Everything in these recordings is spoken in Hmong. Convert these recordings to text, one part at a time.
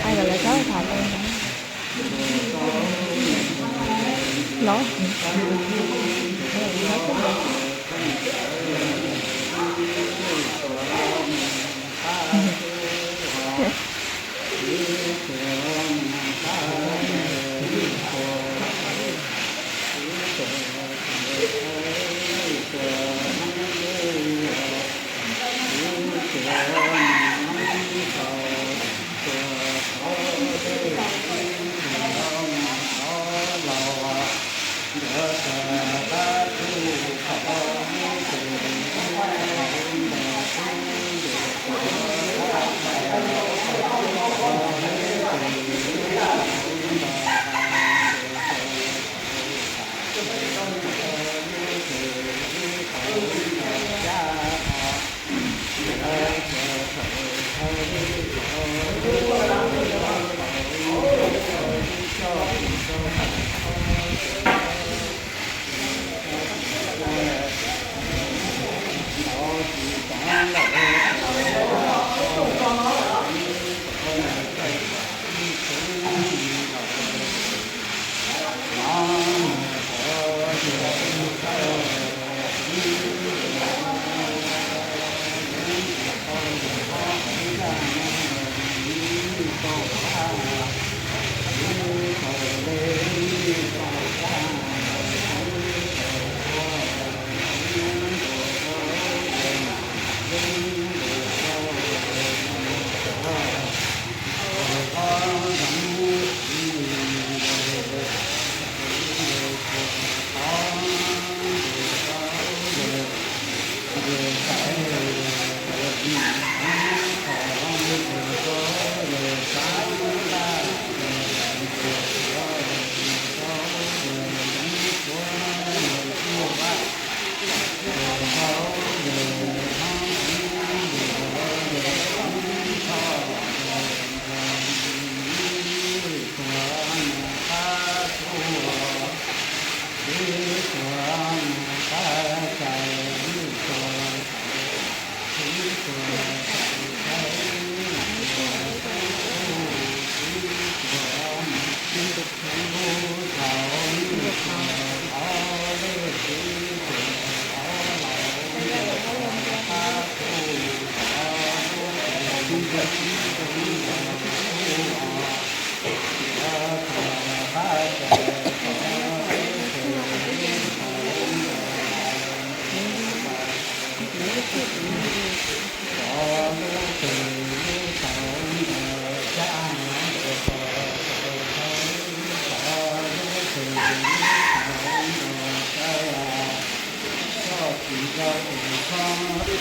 Ai, lawv txhob tham no.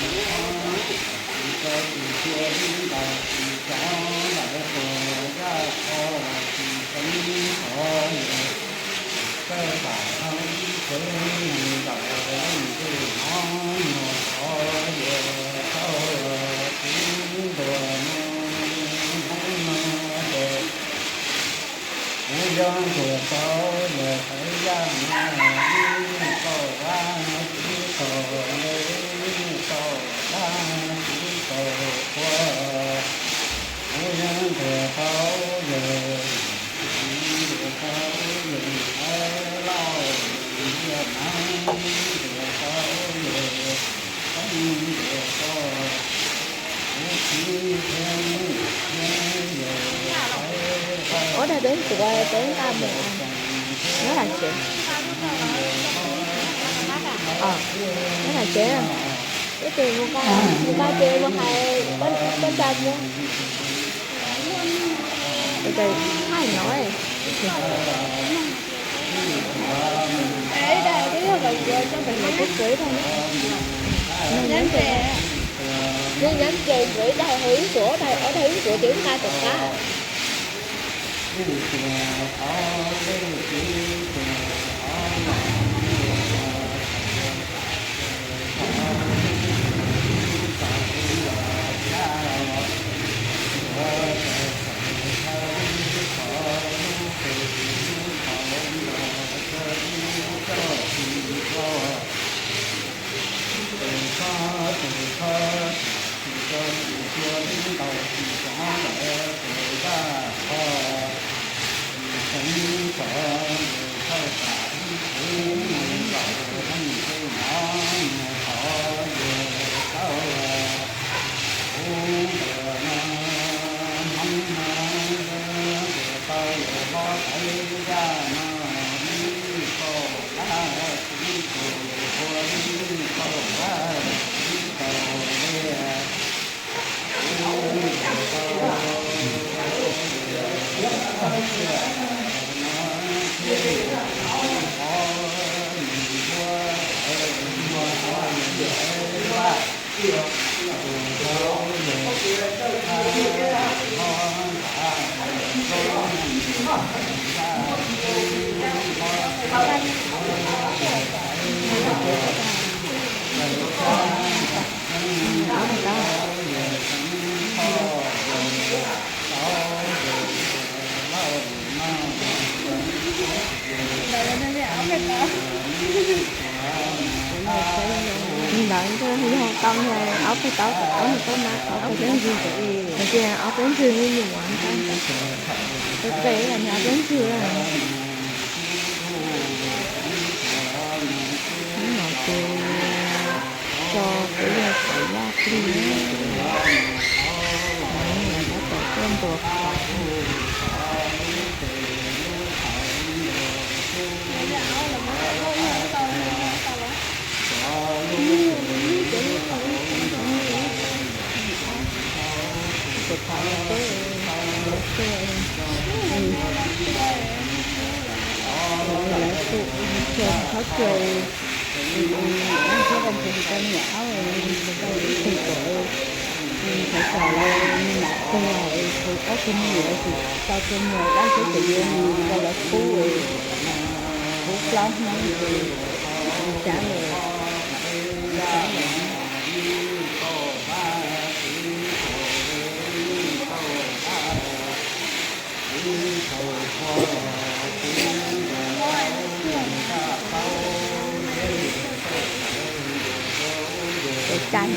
Tsis tau tsis tshua ib ntaus tsis tsov lawm tuag zaj qho tsis teev qhov yawg kawj pam dhau ib tsev neeg ntawm leej twg hnov nyuag qhov yawg tau txiv ntuag no hmoov no ces kuv yuav ntuag tau yawg txawv yaj no ib kauj vab txiv kaug le ib kauj vab txiv kaug qhua. Kuv yuav ntuag tau yawg, ntuag tau yawg txawv lauj, yawg ntuag tau yawg txawv, ntuag tau kuv txiv thiab yawg txawv. Ua dag peb ntuav peb nqa mus nyob hauv tsev. Nyob hauv tsev, ib tus mus nqa, mus nqa ces mus hais koj nra mus. Ua cas thaij no, ib dag twb yog kom kuv coj pem hais peb tsuav ib dag na. Nyob ces tsuav ib dag, ib tsuav ob dag, ob dag ib tsuav ces wb nqa tom qab. Ntawd yog tau niag ob peb tau, ob niag tau mas ob peb ntswg, ob peb ntswg me nyuam, peb peb los niag ob peb ntswg. Hnub no ces tso peb yog txawv yaj plig, tab tom tuaj ntuas qhov. Lawv tuaj txhob txwm, dab ntxhiab dab ntxhiab tsis tau niam aub, tsis tau ib tug kom, txhob kom lawv me nyuam tuag, ob tug me nyuam tsis tau tus muag dab ntxhiab tseem yuav mus rau lawv pub, pub plaub hnub ces sab lawm, sab lawm. Cov cai.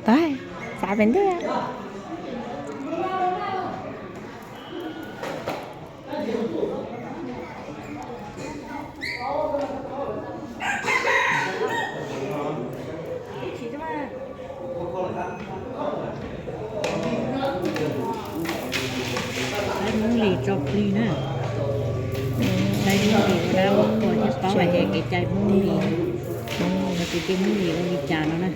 Tag, xav pem ntej. Saib Hmoob Lis tso plig na. Saib Hmoob Lis ua dab ua qhua thiab paub hais tias kev cai Hmoob Lis, kev cai Hmoob Lis ua li cas no na.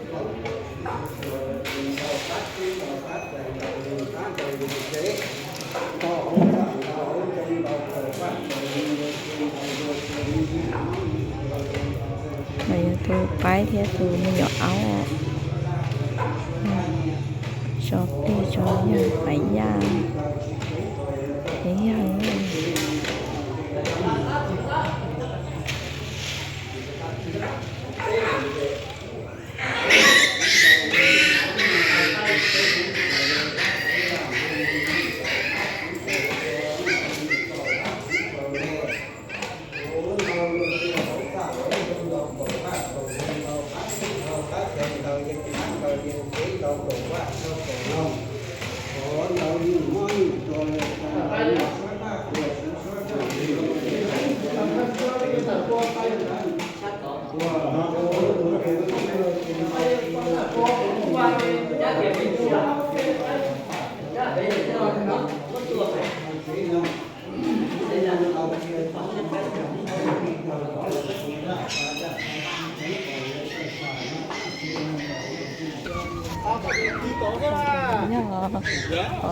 Mas yog tus qaib thiab tus me nyuam aub. Tso plig tso yawg pais yaj, pais yaj.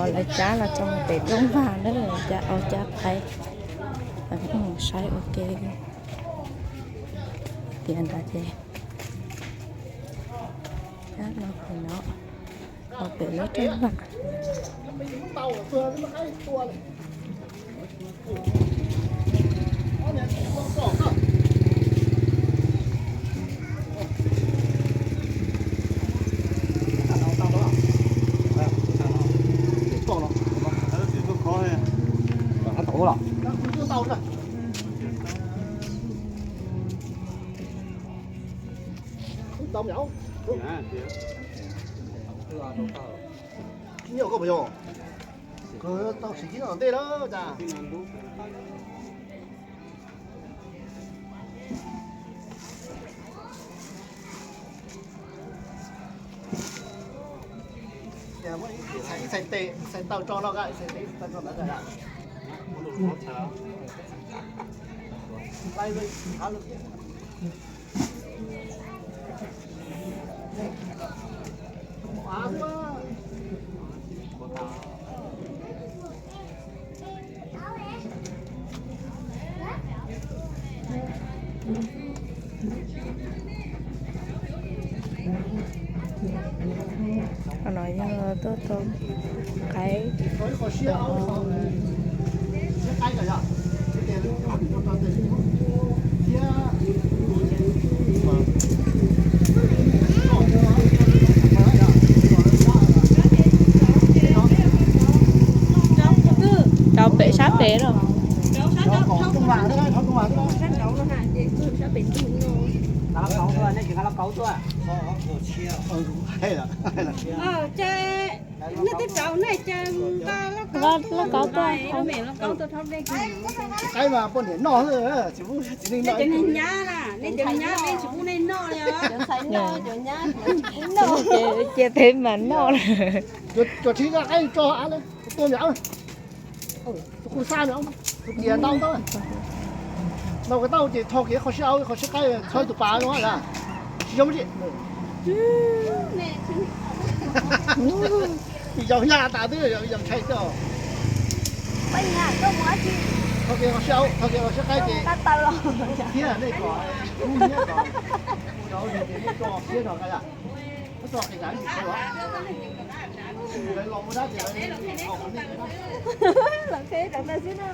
Yog lawv cab los tso pem roob vag na, cab aub cab qaib, saib ua ke. Tias ntawd ces cab los pem no, los pem lub roob vag. Nyuam koj puas yog? Koj tau siv kiag tom ntej lawm cas? Ib txhais tes, ib txhais taw tso no, ib txhais tes ib txhais taw tso ntawd. Qhov no yog tuaj tau qaib. Rau pem sab pem los. Lauj kaub tuaj. Qaib mas poj niam noj xwb, tsis pub txiv neej noj. Nej cov niag nyab na, nej cov nyab peb tsis pub nej noj li os. Cia peb mas noj. Cov tsis noj qaib tso av, tua miam. Tus kuj xaj no, tus tias ntau ntau. Ntau ko tau ces tho kiag qhov sib aub qhov sib qaib txhob tus pas no a. Tsis zoo tsi. Yog nyab tas twb yog ntshai coj. Tho kiag los sib, tho kiag los sib qaib ces, tau los, thiab nej kom kub hnyiab kom, ua no ces nej tso siab no, tso qis nkaus ib ntsis los, lawv los ua dab ces lawv, los qheb rau ntawd xwb na.